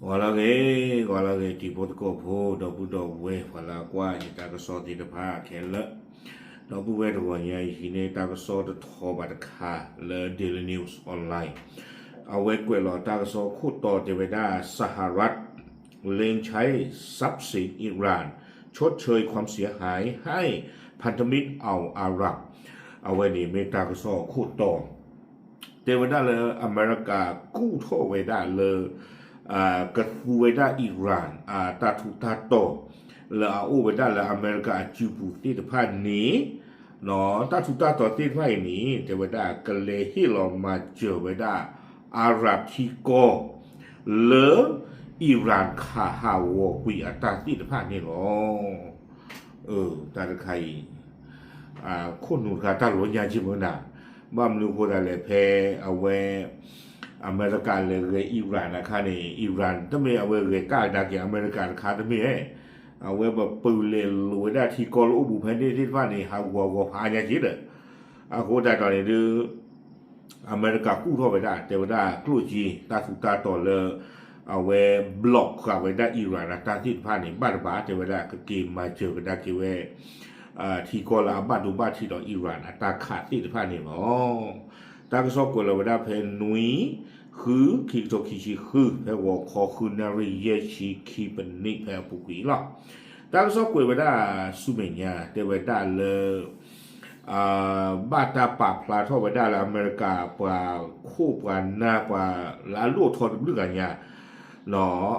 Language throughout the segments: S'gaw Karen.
ဂီၤလၢအဂ့ၤ, ဂီၤလၢအဂ့ၤ တံၤဖိသကိးဖိ ဒီပုၢ်ဒီဝဲၢ် ပှၤလၢအကွၢ်ယတၢ်ကစီၣ်သ့ၣ်တဖၣ်ခဲလၢာ်, ဒီပုၢ်ဝဲၢ်တဂီၤညါအံၤ ဟံးန့ၢ်တၢ်ကစီၣ်တထီဘၣ်တခါလၢ Daily News Online, အဝဲကွဲးလီၤတၢ်ကစီၣ်ခိၣ်တီတဲဝဲဒၣ် สหรัฐเร่งใช้ทรัพย์สินอิหร่าน ชดเชยความเสียหายให้พันธมิตรอัลอาหรับ အဝဲန့ၣ်မ့ၢ်တၢ်ကစီၣ်ခိၣ်တီ တဲဝဲဒၣ်လၢအမဲရကၤကူၣ်ထီၣ်ဝဲဒၣ်လၢ ကသူဝဲဒၣ်အံရၣ် အတၢ်ထူးတၢ်တီၤ လၢအအိၣ်ဝဲဒၣ်လၢအမဲရကၤအစုပူၤသ့ၣ်တဖၣ်န့ၣ်, တၢ်ထူးတၢ်တီၤသ့ၣ်တဖၣ်အံၤန့ၣ် တဲဝဲဒၣ်ကလဲၤဟ့ၣ်လီၤမၤစၢၤဝဲဒၣ် အၤရၣ်ထံကီၢ် လၢအံရၣ်ခးဟးဂီၤကွံာ်အတၢ်သ့ၣ်တဖၣ်န့ၣ်လီၤ. တၢ်တခါအံၤ ခိၣ်နူာ်တခါတၢ်လီၤညါက့မုၢ်နၤ, ဘၣ်မနုၤအဃိသတးလဲၣ် ဖဲအဝဲ အမဲရကၤလဲၤဂဲၤအံရၣ်အခါန့ၣ် အံရၣ်တမ့ၢ်အဝဲဂဲၤကဒါက့ၤအမဲရကၤတခါတမ့ၢ်, အဝဲပပုာ်လဲၤလိာ်ဝဲဒၣ်ထံကီၢ်လၢအိၣ်ဘူးဖဲန့ၣ်သ့ၣ်တဖၣ်န့ၣ် ဟးဂူာ်ဟးဂီၤဖးအါညါက့ဒီး, အဃိသတးဒီးန့ၣ်ဒုး အမဲရကၤကူၣ်ထီၣ်ဝဲဒၣ် တဲဝဲဒၣ်ကျိၣ်စ့တၢ်ထူးတၢ်တီၤလၢ အဝဲ block ဃာ်ဝဲဒၣ်အံရၣ်အတၢ်သ့ၣ်တဖၣ်န့ၣ် ဘၣ်တဘၣ် တဲဝဲဒၣ်ကက့ၤမၤစၢၤကဒါက့ၤဝဲ ထံကီၢ်လၢအဘၣ်ဒိဘၣ်ထံးဒီးအံရၣ်အတၢ်ခးသ့ၣ်တဖၣ်န့ၣ်လီၤ. တၢ်ကစီၣ်ကွဲးလီၤဝဲဒၣ်ဖဲနွံ ဃု ခံကထိခံဆံဃု ဖဲဂီၤခီဃုနၣ်ရံၣ်ယဲၢ်ဆံခံပနံးဖဲအပူၤကွံာ်လီၤ. တၢ်ကစီၣ်ကွဲးဝဲဒၣ်ဆူမဲာ်ညါ တဲဝဲဒၣ်လၢ ဘၣ်တၢ်ပာ်ဖျါထီၣ်ဝဲဒၣ်လၢအမဲရကၤပှၤခိၣ်ပှၤနၢ်ပှၤလၢအလိၣ်ထီၣ်တဘျုးဂၤညါ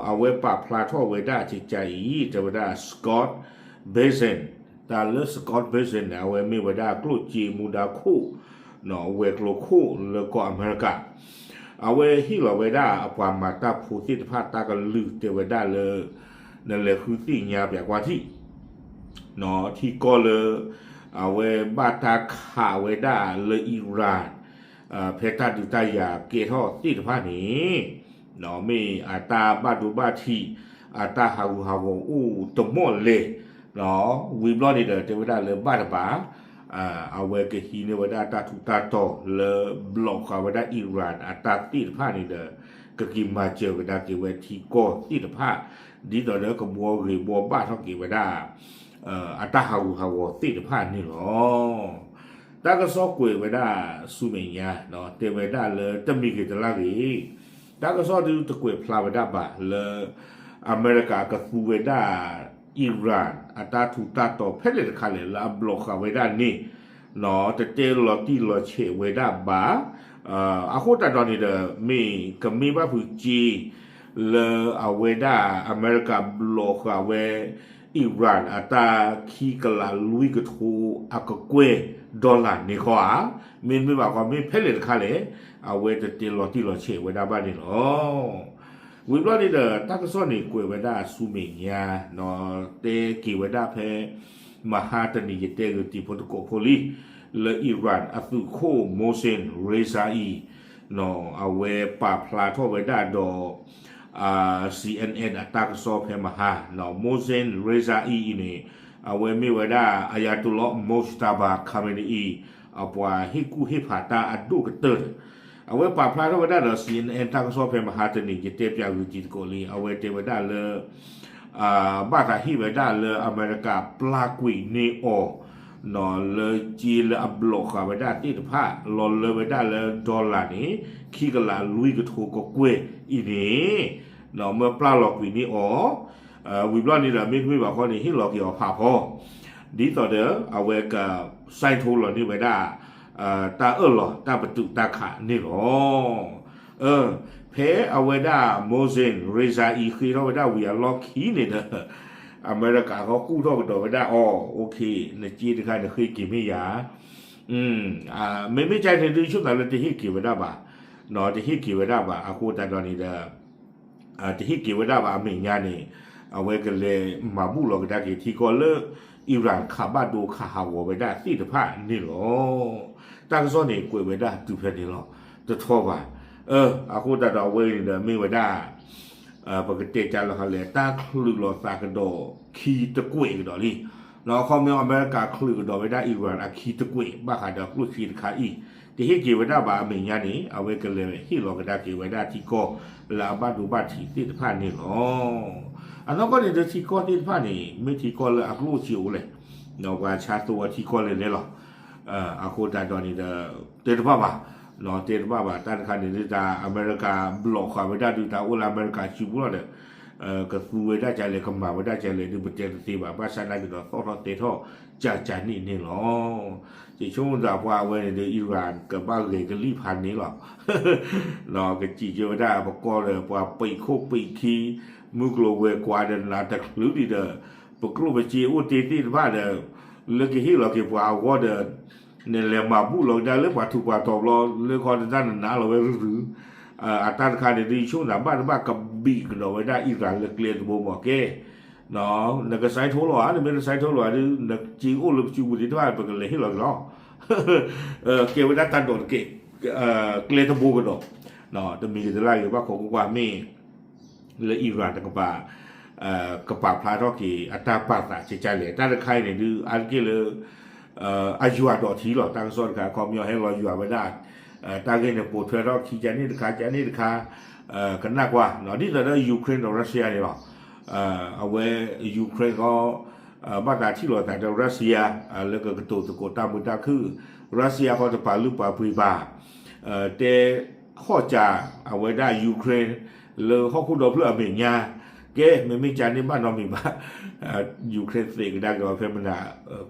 အဝဲပာ်ဖျါထီၣ်ဝဲဒၣ်ကကါအံၤ တဲဝဲဒၣ် Scott Bessent, တၢ်လၢ Scott Bessent န့ၣ် အဝဲမ့ၢ်ဝဲဒၣ်ကျိၣ်စ့မူဒါခိၣ် ဝဲၤကျိၤခိၣ်လၢကီၢ်အမဲရကၤ, အဝဲဟ့ၣ်လီၤဝဲဒၣ်အပှၤမၤတၢ်ဖိသ့ၣ်တဖၣ်တၢ်ကလုၢ်တဲဝဲဒၣ်လၢ နလဲၤဃုသ့ၣ်ညါပျးကွၢ်ထံၣ် ထံကီၢ်လၢ အဝဲဘၣ်တၢ်ခးဝဲဒၣ်လၢအံရၣ် ဖဲတၢ်ဒုးတၢ်ယၤကဲထီၣ်သ့ၣ်တဖၣ်န့ၣ် မ့ၢ်အတၢ်ဘၣ်ဒိဘၣ်ထံး အတၢ်ဟးဂူာ်ဟးဂီၤအိၣ်တမီၣ်လဲၣ်, ဝံၤဘျီန့ၣ်ဒီး တဲဝဲဒၣ်လၢဘၣ်တဘၣ် အဝဲကဟံးန့ၢ်ဝဲဒၣ်တၢ်ထူးတၢ်တီၤလၢ block ဃာ်ဝဲဒၣ်အံရၣ်အတၢ်သ့ၣ်တဖၣ်န့ၣ်ဒီး ကက့ၤမၤစၢၤကဒါက့ၤဝဲထံကီၢ်သ့ၣ်တဖၣ် ဒ်သိးဒီးကဘှီဂ့ၤဘှီဘၣ်ထီၣ်က့ၤဝဲဒၣ် အတၢ်ဟးဂူာ်ဟးဂီၤသ့ၣ်တဖၣ်န့ၣ်လီၤ. တၢ်ကစီၣ်ကွဲးဝဲဒၣ်ဆူမဲာ်ညါ တဲဝဲဒၣ်လၢတမံၤဂ့ၤတလါဂ့ၤ တၢ်ကစီၣ်ဒုးတကွဲးဖျါဝဲဒၣ်ဘၣ်လၢ အမဲရကၤကသူဝဲဒၣ် အံရၣ် အတၢ်ထူးတၢ်တီၤဖဲလဲၣ်တခါလဲၣ်လၢအ block ဃာ်ဝဲဒၣ်န့ၣ် တတဲလီၤတံၢ်လီၤဆဲးဝဲဒၣ်ဘၣ်. အဃိသတးဒီးန့ၣ်ဒီး မ့ၢ်ကမ့ၢ်ဘၣ်ဖုးက့ လၢအဝဲဒၣ်အမဲရကၤ block ဃာ်ဝဲ အံရၣ် အတၢ်ခံကလးလွံၢ်ကထိအကကွဲၢ် dollar န့ၣ်ဃီဧါ, မ့တမ့ၢ်ဘၣ်ဃီ မ့ၢ်ဖဲလဲၣ်တခါလဲၣ် အဝဲတတဲလီၤတံၢ်လီၤဆဲးဝဲဒၣ်ဘၣ်န့ၣ်လီၤ. ဝံၤဘျီန့ၣ်ဒီး တၢ်ကစီၣ်န့ၣ်ကွဲးဝဲဒၣ်ဆူမဲာ်ညါ တဲက့ၤဝဲဒၣ်ဖဲ မဟါတနံၤ ယတဲဂ့ၤတံၤဖိသကိးဖိလံ လၢအံရၣ်အသုးခိၣ် Mohsen Rezaei အဝဲပာ်ဖျါထီၣ်ဝဲဒၣ်ဒီး စီအ့ၣ်အဲၣ်အဲၣ် အတၢ်ကစီၣ်ဖဲမဟါ Mohsen Rezaei အံၤန့ၣ် အဝဲမ့ၢ်ဝဲဒၣ် Ayatollah Mojtaba Khamenei အပှၤဟ့ၣ်ကူၣ်ဟ့ၣ်ဖးတၢ်အဒိၣ်ကတၢၢ် အဝဲပာ်ဖျါထီၣ်ဝဲဒၣ်ဒီး စီအ့ၣ်အဲၣ်အဲၣ် တၢ်ကစီၣ်ဖဲမဟါတနံၤ ယတဲပၠးဂ့ၤတံၤသကိးလံ အဝဲတဲဝဲဒၣ်လၢ ဘၣ်သးဟ့ၣ်ဝဲဒၣ်လၢအမဲရကၤပျၢ်ကွံာ်န့ၢ်အီၤ လၢက့လၢအ block ဃာ်ဝဲဒၣ်သ့ၣ်တဖၣ် လီၤလၢဝဲဒၣ်လၢ dollar န့ၣ် ခံကလးလွံၢ်ကထိကကွဲၢ်အံၤန့ၣ် မ့ၢ်ပျၢ်လီၤကွံာ်န့ၢ်အီၤ ဝံၤဘျီန့ၣ်ဒီး မ့တမ့ၢ်ဘၣ်ဃီန့ၣ် ဟ့ၣ်လီၤက့ၤအီၤဖးဖီ ဒ်သိးဒီး အဝဲက sign ထိလီၤန့ၢ်ဝဲဒၣ်တၢ်အၢၣ်လီၤတၢ်ပတုာ်တၢ်ခးန့ၣ်လီၤ. ဖဲအဝဲဒၣ် Mohsen Rezaei ဃ့ထီၣ်ဝဲဒၣ်ဝံၤအလီၢ်ခံန့ၣ်ဒီး အမဲရကၤဃီကူၣ်ထီၣ်ကဒီးဝဲဒၣ်အီၤ okay နက့တခါန့ၣ်ဃ့က့ၤမ့ၢ်ယၤ မ့မ့ၢ်ကန့ၣ်ဒုး ဆိသးလၢတဟ့ၣ်က့ၤဝဲဒၣ်ဘၣ်, တဟ့ၣ်က့ၤဝဲဒၣ်ဘၣ် အဃိသတးဒီးန့ၣ်ဒီး တဟ့ၣ်က့ၤဝဲဒၣ်ဘၣ်အမဲာ်ညါန့ၣ် အဝဲကလဲၤမၤဘူၣ်လီၤကဒါက့ၤထံကီၢ်လၢ အံရၣ်ခးဘၣ်ဒိခးဟးဂီၤဝဲဒၣ်သ့ၣ်တဖၣ်န့ၣ်လီၤ. တၢ်ကစီၣ်န့ၣ်ကွဲးဝဲဒၣ်တုၤဖဲန့ၣ်လီၤ. တထီဘၣ်. အဃိသတးဒီးအဝဲန့ၣ်ဒီးမ့ၢ်ဝဲဒၣ် ပကတဲတၢ်လၢဟီလဲၣ် တၢ်ချုးလီၤသးကဒီးခံတကွဲးကဒီးလံ. အခီပညီအမဲရကၤချုးကဒီးဝဲဒၣ်အံရၣ်အခံတကွဲး ဘၣ်ဃးဒီးကျိၣ်စ့တခါအံၤ တဟ့ၣ်က့ၤဝဲဒၣ်ဘၣ်အမဲာ်ညါန့ၣ် အဝဲကလဲၤဟ့ၣ်လီၤကဒါက့ၤဝဲဒၣ်ထံကီၢ်လၢအဘၣ်ဒိဘၣ်ထံးသ့ၣ်တဖၣ်န့ၣ်လီၤ. အနီၢ်ကီၢ်န့ၣ်ဒီးထံကီၢ်သ့ၣ်တဖၣ်န့ၣ် မ့ၢ်ထံကီၢ်လၢအကျိၣ်စ့အိၣ်လဲၣ်, ပှၤဆါသိအီၤထံကီၢ်လဲၣ်လဲၣ်လီၤ. အဃိသတးဒီးန့ၣ်ဒီး တဲတဘၣ်ဘၣ်, တဲတဘၣ်ဘၣ် တၢ်တခါန့ၣ်ဒုး တၢ်အမဲရကၤဘျီၣ်ဃာ်ဝဲဒၣ်ဒုး တၢ်အိၣ်လၢအမဲရကၤစုပူၤလီၤဒီး ကသူဝဲဒၣ်ကလဲၣ် ကမၤဝဲဒၣ်ကလဲၣ်ဒုး ပတဲတသ့ဘၣ်, ဘၣ်ဆၣ်နာ်က့ၤဒီးသီၣ်ထီၣ်တဲထီၣ်ကကန့ၣ်န့ၣ်လီၤ. ယဆိကမိၣ်သးပှၤအဝဲန့ၣ်ဒီး Iran ကဘၣ်ဂဲၤကလံၣ်ဖးန့ၣ်လီၤ. ကစံးက့ၤဝဲဒၣ်ပကီၢ်ဒီး ပှၤပံာ်ခိၣ်ပံာ်ခံ မုၢ်ကျိၤဝဲၤကွာ်ဒီးနးတချုးဒံးဒီး ပကျိၣ်ပစ့အိၣ်တ့ၢ်သ့ၣ်တဖၣ်ဒီး လၢကဟ့ၣ်လီၤက့ၤပှၤအဂီၢ်ဒီး နလဲၤမၤဘူၣ်လီၤကဒါလၢပှၤထူးပှၤတီၤဘျီ လၢခီတၢ်နနးလီၤဝဲရုရု အတၢ်တခါန့ၣ်ဒုး ယဆိကမိၣ်သးဘၣ်တဘၣ်ကဘံၣ်ကဒီးဝဲဒၣ် Iran လၢကျဲတဘိမ့ၢ်ကဲ နကစဲးထိလိာ်ဧါ, နမ့ၢ်တစဲးထိလိာ်ဧါဒုး နစ့အိၣ်လၢပစုပူၤသ့ၣ်တဖၣ် ပကလဲၤဟ့ၣ်လီၤက့ၤလီၤ. ကဲဝဲဒၣ်တၢ်ဒိးတကဲး ကျဲတဘိကဒီး တမံၤကတလၢ်ဂ့ၤ ဘၣ်ခိးကွၢ်ကွၢ်မ့ၢ် လၢ Iran တကပၤ ကပာ်ဖျါထီၣ်က့ၤ အတၢ်ပာ်သးကကလဲၣ် တၢ်တခါအံၤန့ၣ်ဒုး အါတက့ၢ်လၢ အယွၤဒီးထံလီၤ တၢ်ကစီၣ်တခါ ခီပညီဟဲလီၤယွၤဝဲဒၣ် တၢ်ဂ့ၢ်န့ၣ် ပိာ်ထွဲထီၣ်ခံကန့ၣ်တခါ ကန့ၣ်တခါ ကနၣ်ကွၢ် ဒ်သိးဒီး Ukraine ဒီး Russia န့ၣ်လီၤ. အဝဲ Ukraine ဃီ ဘၣ်သးထံၣ်လိာ်သးဒီး Russia လၢကကတိၤသကိးတၢ်မုာ်တၢ်ခုၣ် Russia ဃီတပာ်လုၢ်ပာ်ပှ့ၤဘၣ် တဲဟီၣ်စၢၤအဝဲဒၣ် Ukraine လၢဟီၣ်ခိၣ်ဒီဖျၢၣ်အမဲာ်ညါ ကဲ မ့မ့ၢ်ကန့ၣ်ဘၣ်နီတမံၤဘၣ် Ukraine သ့ကဒါက့ၤအီၤဖဲမနၤ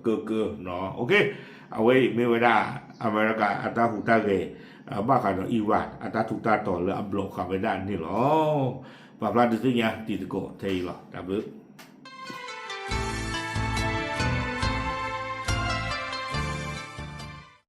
ကၢကၢ အဝဲအံၤမ့ၢ်ဝဲဒၣ် အမဲရကၤအတၢ်ဟူးတၢ်ဂဲၤ ဘၣ်ဃးဒီး Iran အတၢ်ထူးတၢ်တီၤလၢအဘျီဃာ်ဝဲဒၣ်န့ၣ်လီၤ. ပာ်ဖျါဒုးသ့ၣ်ညါတံၤသကိးထဲအံၤလီၤ. တၢ်ဘျုး